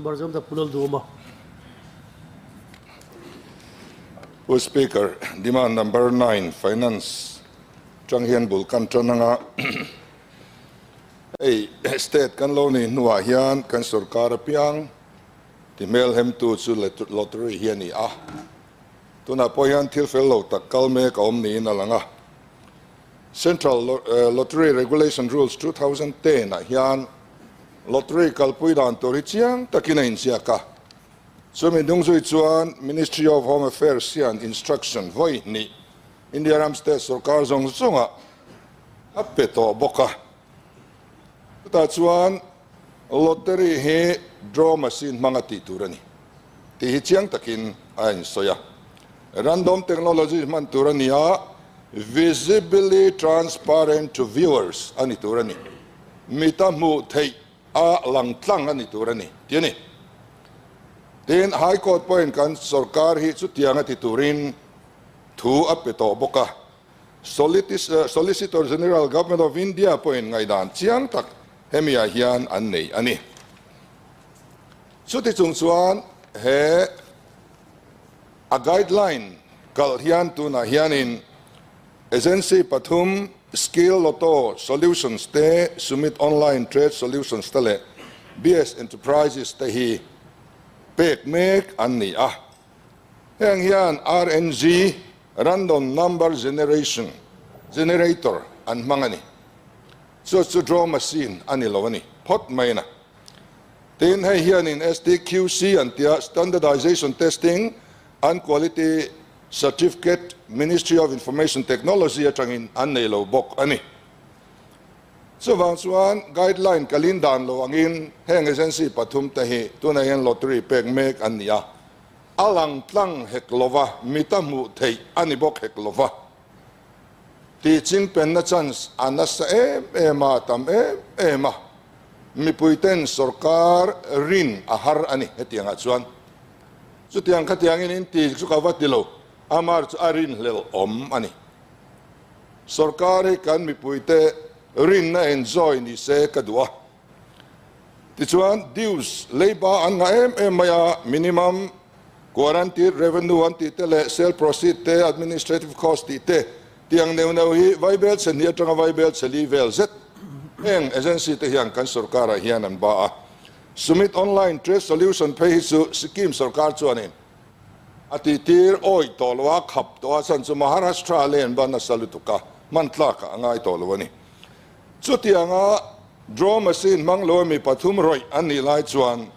Number zawm ta Pu Lalduhawma. Pu Speaker, demand number 9 finance tang hian bul kan tan anga hei state kan lo nei hnuah hian kan sorkar apiang ti hmel hemtu chu lottery hi a ni a. Tunah pawh hian thil fel lo tak kal mek a awm niin a lang a. Central Lottery Regulation Rules 2010 ah hian lottery kalpui dan tur hi chiang takin a inziak a. Chumi hnungzui chuan Ministry of Home Affairs hian instruction vawi hnih India ram state sorkar zawng zawngah a pe tawh bawk a. Chutah chuan lottery hi draw machine hmanga tih tur a ni tih hi chiang takin a insawi a. Random technology hman tur a ni a, visibly transparent to viewers a ni tur a ni. Mita hmuh theih a lang tlang a ni tur a ni tih a ni. Tin, High Court pawhin kan sorkar hi chutiang a ti turin thu a pe tawh bawk a. Solicitor General Government of India pawhin ngaihdan chiang tak hemi-ah hian an nei a ni. Chuti chung chuan he a guideline kalh hian tunah hianin agency pathum Skill Lotto Solutions te, Sumit Online Trade Solutions te leh BS Enterprises te hi pek mek an ni a. Heng hian RNG, Random Number Generation, Generator an hmang a ni. Chu chu draw machine a ni lo a ni phawt mai na. Tin, hei hianin STQC an tia Standardization Testing and Quality Certificate Ministry of Information Technology atangin an nei lo bawk a ni. Chuvang chuan guideline kalin dan lo angin heng agency pathum te hi tunah hian lottery pek mek an ni a, a lang tlang hek lova, mita hmuh theih a ni bawk hek lova. Tih chingpenna chance a nasa em em a, a tam em em a, mipuiten sorkar rin a har a ni hetiangah chuan. Chutiang khatiangin in ti chu ka va ti lo, amar chu a rinhlelh awm a ni. Sorkar hi kan mipuite rinna enjoy ni se ka duh a. Tichuan dues leiba an ngah em em mai a, minimum guaranteed revenue an tih te leh sale proceed te, administrative cost tih te, tiang neuh neuh hi vaibel chhe hnih atanga vaibel chhe li vel zet heng agency te hian kan sorkarah hian an ba a. Sumit Online Trade Solution phei hi chu Sikkim sorkar chuanin a tihtir awih tawh lo a, khap tawh a, chhan chu Maharashtra leh an ba nasa lutuk a, hman tlakah a ngai tawh lo a ni. Chutianga draw machine hmang lo mi pathum rawih an nih lai chuan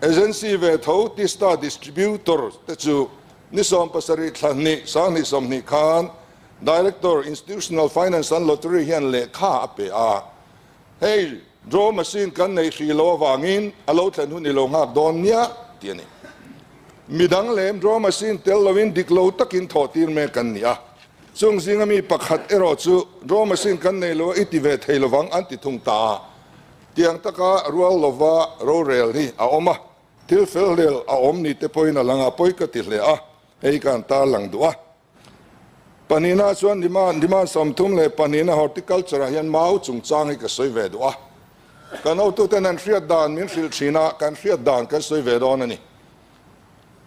agency ve tho Tista Distributor te chu ni 70 thla hnih 20 20 khan Director Institutional Finance and Lottery hian lehkha a pe a, hei draw machine kan nei hri lo avangin a lo thlen hun i lo nghak dawn nia tih a ni. Midang lem draw machine tel loin dik lo takin thawh tir mek kan ni a, chung zinga mi pakhat erawh chu draw machine kan nei lo a i ti ve thei lovang an ti thung ta a, tiang taka rual lova rorel hi a awm a, thil fel hlel a awm ni te pawhin a lang a, pawi ka ti hle a, hei kan tarlang duh a. Pahnihna chuan demand, demand 32 horticulture ah hian mau chungchang hi ka sawi ve duh a. Kan hotuten an hriat dan min hrilh thin a, kan hriat dan kan sawi ve dawn a ni.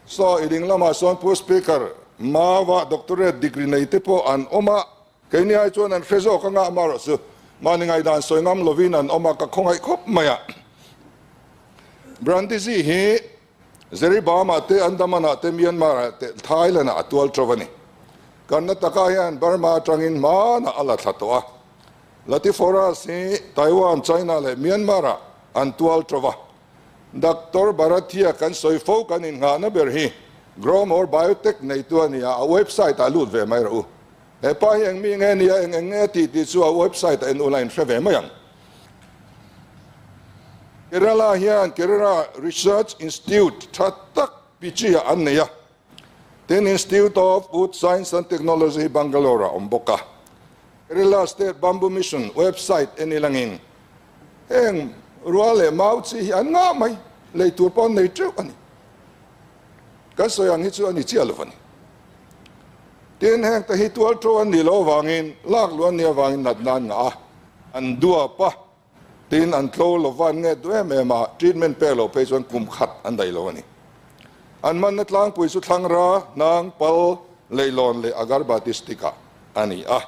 So, i ding lamah sawn Pu Speaker, Maua doctorate degree nei te pawh an awm a, keini ai chuan an hre zawk anga amaherawh chu mahni ngaihdan sawi ngam lovin an awm a, ka khawngaih khawp mai a. Brandizzi hi Zeribama te, Andaman-ah te, Myanmar-ah te, Thailand-ah a tual tho a ni. Karnataka hian Burma atangin hmanah a la thla tawh a. Latiforas hi Taiwan, China leh Myanmar-ah an tual tho a. Doctor Bharathiya kan sawi fo kan innghahna ber hi Gromor Biotech neitu a ni a, a website-ah lut ve mai rawh u. He pa hi eng mi nge nia, eng eng nge tih tih chu a website-ah en ula in hre ve mai ang. Kerala hian Kerala Research Institute tha tak Pichi-ah an nei a, tin Institute of Food Science and Technology hi Bangalore-ah a awm bawk a. Kerala State Bamboo Mission website en ilangin heng rua leh mau chi hi an ngah mai, lei tur pawh an nei teuh a ni. Kan sawi ang hi chu a ni chiah lo a ni. Tin heng te hi tual tho an nih loh avangin lak luh an nih avangin natna an ngah a, an duap a. Tin, an tlo lova an nget duh em em a, treatment pek loh phei chuan kum khat an daih lo a ni. An manna tlangpui chu Thlangra, Hnang, Pal, Leihlawn leh Agarbati stick-ah a ni a.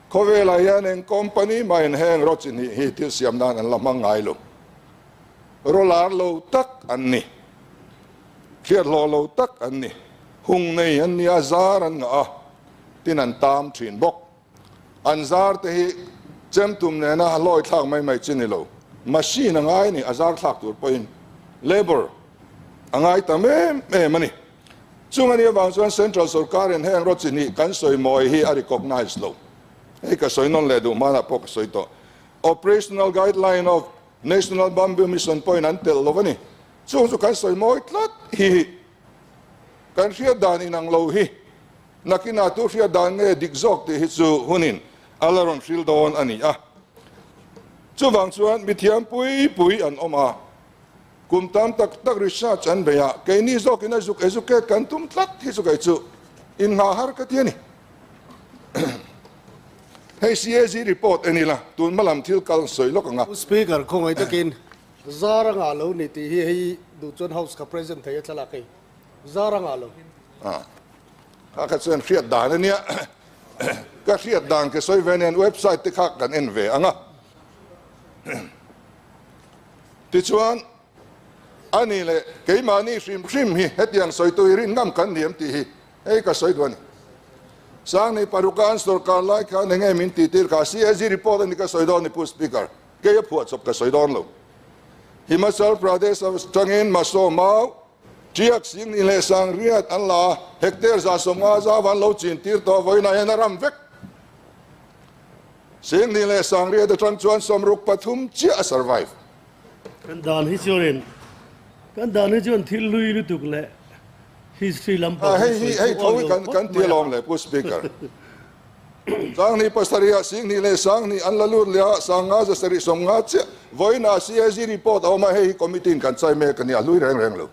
Khawvelah hian eng company mahin heng ro chi hnih hi thil siam nan an la hmang ngai lo. Ro lar lo tak an ni. Hriat hlawh lo tak an ni. Hung nei an ni a, zar an ngah a, tin an tam thin bawk. An zar te hi chem tum nena a hlawi thlak mai mai chi ni lo. Machine a ngai a ni, a zar thlak tur pawhin labour a ngai tam em em a ni. Chung a nih avang chuan Central sorkarin heng rawt chi hnih kan sawi mawi hi a recognise lo. Hei ka sawi nawn leh duh hmanah pawh ka sawi tawh. Operational Guideline of National Bamboo Mission pawhin an telh lo a ni. Chung chu kan sawi mawi tlat hi kan hriat dan inang lo hi nakinah tu hriat dan nge dik zawk tih hi chu hunin a la rawn hril dawn a ni a. Chuvang chuan mithiam pui pui an awm a. Kum tam tak tak research an bei a, keini zawkin a zuk educate kan tum tlat hi chu kei chu inngah har ka ti a ni. Hei CAG report en ila, tun hma lam thil kal sawi lawk ang a. Pu Speaker, khawngaih takin zar a ngah lo ni tih hi hei duh chuan House ka present thei a thlalak hei zar a ngah lo. Kha kha chuan hriat dan a nia, ka hriat dan ka sawi ve nen website te kha kan en ve ang a. Tichuan, a ni leh keimahni hrim hrim hi hetiang sawitu hi rin ngam kan ni em tih hi hei ka sawi duh a ni. Sangni paruka an sorkar lai khan enge min tih tir kha CAG report a ni ka sawi dawn ni Pu Speaker, kei a phuahchawp ka sawi dawn lo. Himachal Pradesh atangin Maso Mau, Tiak Singni leh Sangriat an la a, hectare 150 zau an lo chin tir tawh vawiinah hian a ram vek. Singni leh Sangriat atang chuan 63 chiah a survive. Kan dan hi chuanin, kan dan hi chuan thil hlui lutuk leh history lampang hi sawi hei tho hi kan ti alawm le Pu Speaker. Sangni pasarih ah Singni leh Sangni an la lut leh a, Sanga 750 chiah vawiinah CAG report a awm a, hei hi committee in kan chai mek a ni, a hlui reng reng lo.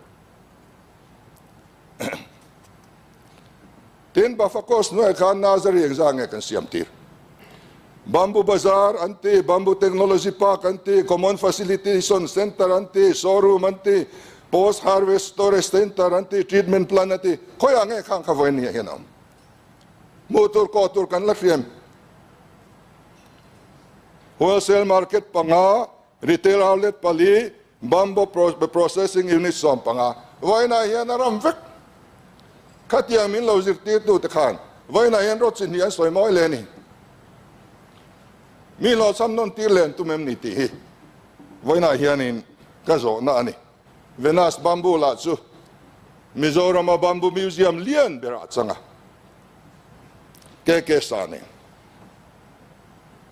Tin, Bafakos hnuaiah khan nursery engzah nge kan siam tir? Bamboo Bazaar an ti, Bamboo Technology Park an ti, Common Facilitation Centre an ti, Showroom an ti, Post Harvest Storage Centre an ti, Treatment Plant an ti. Khawiah nge khang kha vawiin ni ah hian a awm? Hmuh tur kawh tur kan la hriam. Wholesale market panga, Retail outlet pali, Bamboo Processing Unit 15 vawiinah hian a ram vek. Khatiang min lo zirtirtute khan vawiinah hian rawt chi hnih an sawi mawi le ni. Mi hlawhchham nawn tir len tum em ni tih hi vawiinah hianin ka zawhna a ni. Venus Bamboo lah chu Mizorama Bamboo Museum lian berah a chang a, KK Sa nen.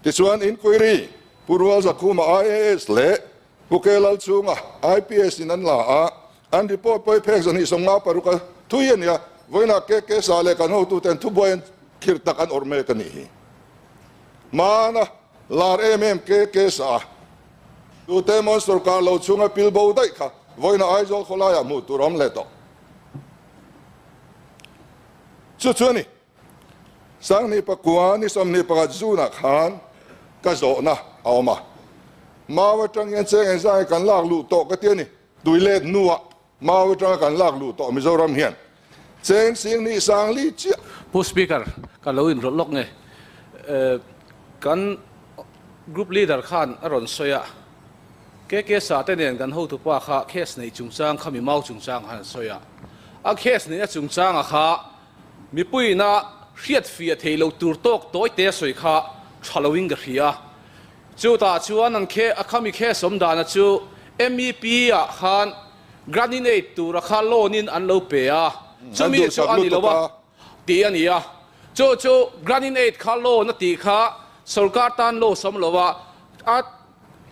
Tichuan inquiry Pu Rual Zakhuma IAS leh Pu K Lalchhunga IPS in an la a, an report pawh hi phek 256 a thui a nia, vawiinah KK Sa leh kan hotuten thubuai an khirh tak an awrh mek a nih hi. Hmana lar em em KK Sa tute emaw sorkar lo chhunga pil bo daih kha vawiinah Aizawl khawlaiah hmuh tur a awm leh tawh. Chu chu a ni. Sangni pakua ni 21 June-ah khan ka zawhna a awm a. Mau atang hian cheng engzah nge kan lak luh tawh ka ti a ni. Tui let hnuah mau atanga kan lak luh tawh Mizoram hian cheng sing ni sang li chiah. Pu Speaker, ka lo inrawlh lawk nge. Kan Group Leader khan a rawn sawi a, KK Sa te nen kan hotupa kha case neih chungchang kha mi mau chungchang khan an sawi a. A case neihna chungchanga kha Mipuiina hriat fiah theih loh tur tawk tawi te a sawi kha tha loin ka hria. Chutah chuan an khe a khami khe sawm dana chu MEP ah khan graninate tura kha loan in an lo pe a, chumi chu a ni lo a tih a ni a. Chu chu graninate kha loan a tih kha sorkar tan lo sawm lo a, a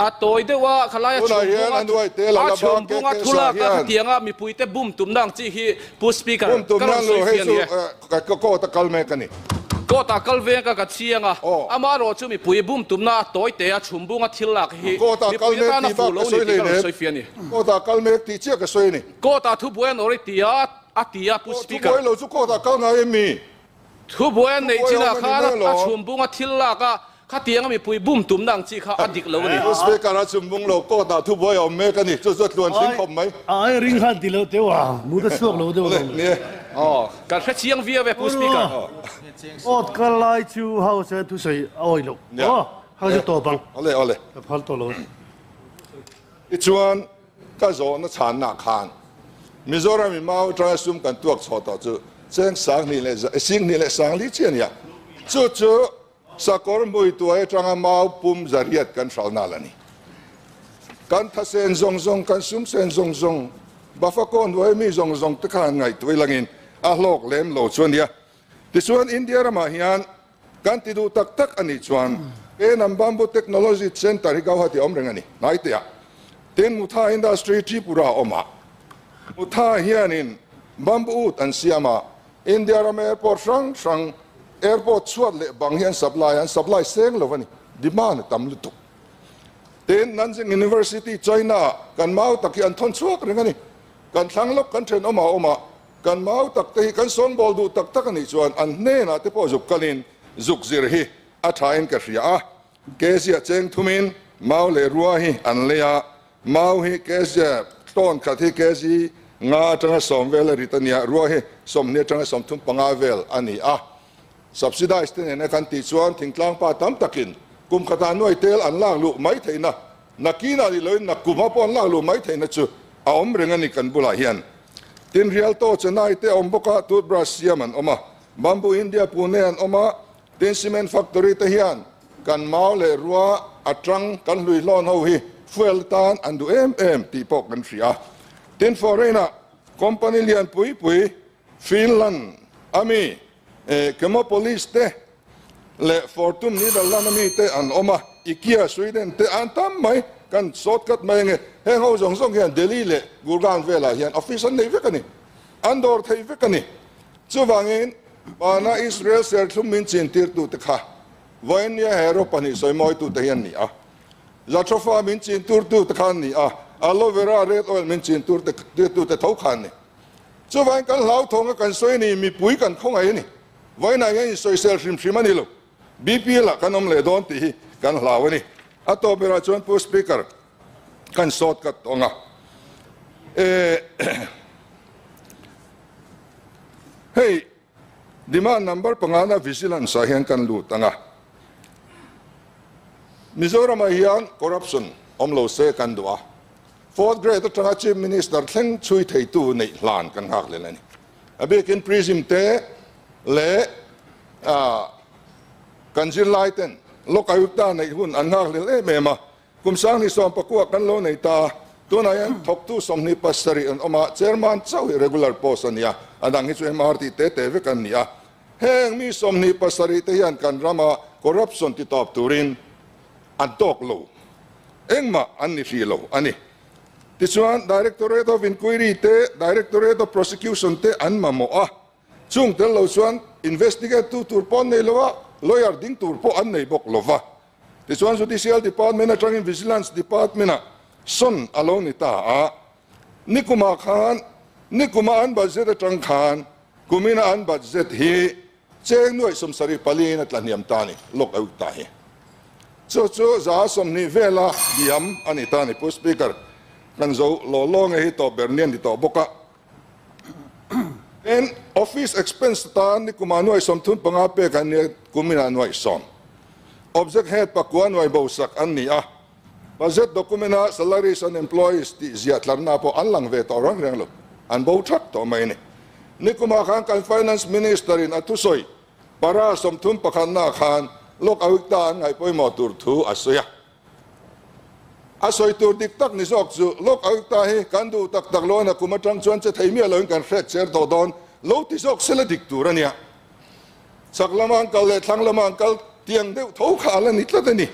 A tawi deuh a, khalai a chhum bunga thu lak a khatianga mipuite bum tumna ang chi hi Pu Speaker ka rawn sawi fiah a ni e. Court a kal mek a ni. Court ah kal veng ka ka chiang a, amaherawh chu mipui bum tumna a tawi te a chhum bunga thil lak hi mipuite tan a fuh lo ni tih ka rawn sawi fiah a ni. Court ah kal mek tih chiah ka sawi a ni. Court ah thubuai an awr i ti a, a ti a Pu Speaker. Thubuai lo chu court ah kal ngai em mi? Thubuai an neih chinah khan a chhum bunga thil lak a. Khatianga mipui bum tumna ang chi kha a dik lo a ni. Pu Speaker a chum bung lo court ah thubuai a awm mek a ni. Chu chu a tluan tling khawp mai. Ai ring khan ti lo teuh a, mut a chhuak lo deuh lo. Ni e. Aw, kan hre chiang viau e Pu Speaker. Court kal lai chu House hian thusawi a awih loh. Aw, House chu tawp ang. Awle, awle. Ka phal tawh lo. Tichuan, ka zawhna chhanna khan Mizoram in Mau atanga sum kan tuak chhuah tawh chu cheng sanghnih leh singhnih leh sangli chi a ni a. Chu chu Sakawr hmui tuai atanga mau pum zariat kan hral nal a ni. Kan thasen zawng zawng, kan sum sen zawng zawng, Bafako hnuai mi zawng zawng te khan ngaihtuah ilangin a hlawk lem lo chu a nia. Tichuan India ramah hian kan ti duh tak tak a nih chuan Penam Bamboo Technology Centre hi Gauhati a awm reng a ni. Hnaiteah tin Mutha Industry Tripura a awm a. Mutha hianin bamboo ut an siam a, India ram airport hrang hrang, airport chhuat leh bang hi an supply a, an supply seng lo a ni, demand a tam lutuk. Tin, Nanjing University, China ah kan mau tak hi an thawn chhuak reng a ni. Kan thlang lawk kan thenawm ah awm a, kan mau tak te hi kan sawnbawl duh tak tak a nih chuan an hnenah te pawh zuk kalin zuk zir hi a thain ka hria a. Kezia cheng thumin mau leh rua hi an lei a, Mau hi kg tawn khat hi kg nga atanga sawm vel a rit a nia, rua hi sawmhnih atanga 35 vel a ni a. Subsidise te nena kan tih chuan thingtlang pa tam takin kum khatah nuai tel an lak luh mai theihna, nakinah ni loin nakkum a pawh an lak luh mai theihna chu a awm reng a ni kan bulah hian. Tin, Rialto Chennai te a awm bawk a, toothbrush siam an awm a, Bamboo India Pune an awm a, Tin cement factory te hian kan mau leh rua atang kan hlui hlawn ho hi fuel tan an duh em em tih pawh kan hria. Tin foreign ah company lian pui pui Finland ami Chemopolis te leh Fortum Netherland ami te an awm a, Ikea Sweden te an tam mai kan shortcut mai ange. Heng ho zawng zawng hian Delhi leh Gurgaon velah hian office an nei vek a ni. An dawr thei vek a ni. Chuvangin, Hmana Israel serthlum min chintirtute kha vawinia hero pahnih sawimawitute hi an ni a. Jatropha min chinturtute kha an ni a, Aloe vera red oil min chinturtute tho kha an ni. Chuvangin kan hlauthawng a kan sawi a ni, mipui kan khawngaih a ni. Vawiinah hian insawisel hrim hrim a ni lo. BPL ah kan awm leh dawn tih hi kan hlau a ni. A tawp berah chuan Pu Speaker, kan sawt kat tawh ang a. Hei demand number pangana vigilance ah hian kan lut ang a. Mizoram ah hian corruption awm lo se kan duh a. Fourth grade atanga Chief Minister thleng chhui theitu neih hlan kan nghak lel a ni. A biakin prism te leh kan zirlai ten Lokayukta neih hun an nghak lel em em a. Kum sanghnih sawmpakua kan lo nei ta. Tunah hian thawktu 27 an awm a, chairman chauh hi regular post a ni a, a dang hi chu MR tih te te vek an ni a. Heng mi 27 te hian kan rama corruption ti tawp turin an tawk lo, engmah an ni hrih lo a ni. Tichuan Directorate of Inquiry te, Directorate of Prosecution te an mamawh a, chung tel lo chuan investigate tu tur pawh an nei lo a, lawyer ding tur pawh an nei bawk lo va. Tichuan Judicial Department atangin Vigilance Department-ah sawn a lo ni ta a, nikumah khan nikuma an budget atang khan kumina an budget hi cheng nuaih 74 in a tla hniam ta a ni, lawk a uk ta hi. Chu chu 20% vela diam a ni ta a ni. Pu Speaker, kan zo law law nge hi tawp ber ni a ni tawh bawk a. Tin, office expense tan nikuma nuaih 35 pek an nia, kumina nuaih 10. Object head pakua nuaih bosak an ni a, budget document-a salaries and employees tih ziah tlarna pawh an lang ve tawh reng reng lo, an bo thak tawh mai a ni. Nikuma khan kan Finance Minister-in a thusawi para 31na khan Lok Ayukta an ngaih pawimawh tur thu a sawi a. A sawi tur dik tak ni zawk chu Lok Ayukta hi kan duh tak tak lo a kum atang chuan che thei miah loin kan hriat cher tawh dawn lo ti zawk sela dik tur a nia. Chak lama an kal leh thlang lama an kal tiang deuh tho kha a la ni tlat a ni.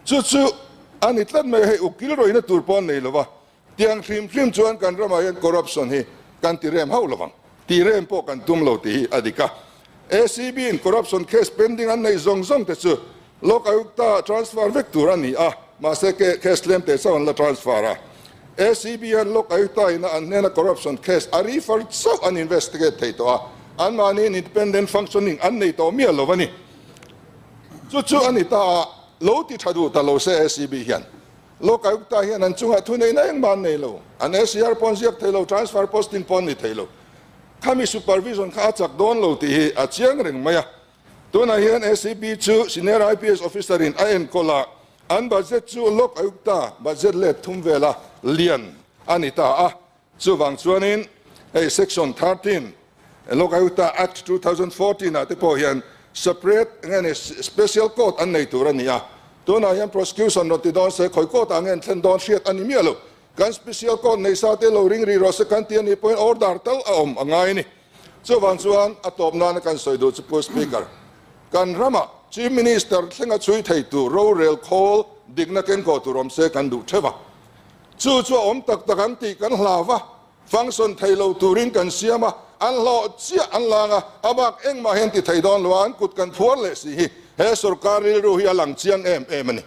Chu chu a ni tlat mai hei ukil rawihna tur pawh an nei lo va, tiang hrim hrim chuan kan ramah hian corruption hi kan ti rem hauh lovang, ti rem pawh kan tum lo tih hi a dik a. ACB in corruption case pending an neih zawng zawng te chu Lok Ayukta transfer vek tur a ni a, mahse case tlem te chauh an la transfer a. ACB hian Lok Ayukta ina an hnena corruption case a refer chauh an investigate thei tawh a, anmahniin independent functioning an nei tawh miah lo a ni. Chu chu a ni ta a, lo ti tha duh ta lo se ACB hian. Lok Ayukta hian an chungah thuneihna engmah an nei lo. An ACR pawh an ziak thei lo, transfer posting pawh an ni thei lo. Khami supervision kha a chak dawn lo tih hi a chiang reng mai a. Tunah hian ACB chu Senior IPS Officer in a enkawl a, an budget chu Lok Ayukta budget let thum vela lian a ni ta a. Chuvang chuanin hei Section 13 Lok Ayukta Act 2014 ah te pawh hian separate nge ni special court an nei tur a ni a. Tunah hian prosecution rawn ti dawn se khawi court ah nge an thlen dawn hriat a ni miah lo. Kan special court nei sa te lo ring ri rawh se kan ti a nih pawhin order tal a awm a ngai a ni. Chuvang chuan a tawp nana kan sawi duh chu Pu Speaker, kan ramah Chief Minister thlenga chhui thei tur rorel khawl dikna kengkaw tur awm se kan duh theuh a. Chu chu a awm tak tak an tih kan hlau va, function thei lo turin kan siam a, an hlawh chiah an lang a, a bak engmah hian ti thei dawn lo a, an kut kan phuar leh si hi he sorkar rilru hi a lang chiang em em a ni.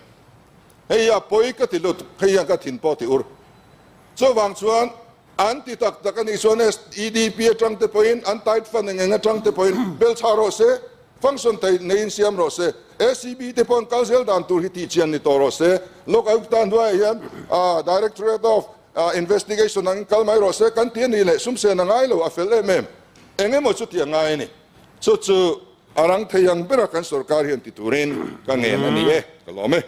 Hei hi a pawi ka ti lut, hei hian ka thin pawh ti ur. Chuvang chuan an ti tak tak a nih chuan SEDP atang te pawhin an tight fund eng eng atang te pawhin bel chhah rawh se, function thei neiin siam rawh se, ACB te pawhin kal zel dan tur hi tih chian ni tawh rawh se, Lok Ayukta hnuaiah hian Directorate of Investigation angin kal mai rawh se kan ti a nih leh sumsen a ngai lo, a fel em em. Eng emaw chu tih a ngai a ni. Chu chu a rang thei ang bera kan sorkar hian ti turin ka ngen a ni e, ka lawm e.